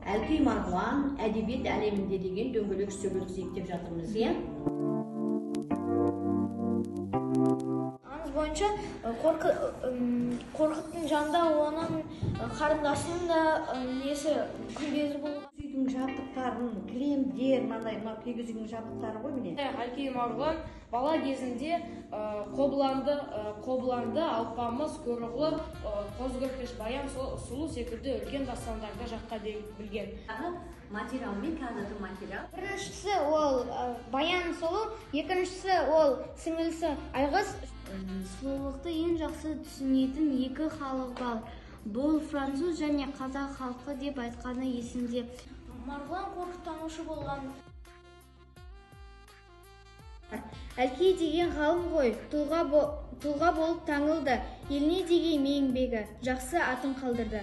Әлкей Марғұлан әдебиет әлемінде деген дөңгелек үстел өткізейік деп жатырмыз, иә? Аңыз бойынша Қорқыттың жанында оның қарындасының да несі күмбезі болған. Үйдің жабдықтарын, кілемдер, мынандай мынау киіз үйдің жабдықтары ғой міне. Әлкей Марғұлан бала кезінде Қобыланды, Алпамыс, Көроғлы, Қозы Көрпеш, Баян Сұлу секілді үлкен дастандарды жатқа білген. Материал мен қазіргі материал. Біріншісі ол Баян Сұлу, екіншісі ол сіңілісі Айғыз. Сұлулықты ең жақсы түсінетін екі халық бар. Бұл француз және қазақ халқы деп айтқаны есімде. Марғұлан қорқыттанушы болған. Әлкей деген ғалым ғой, тұлға болып таңылды, еліне деген еңбегі, жақсы атын қалдырды.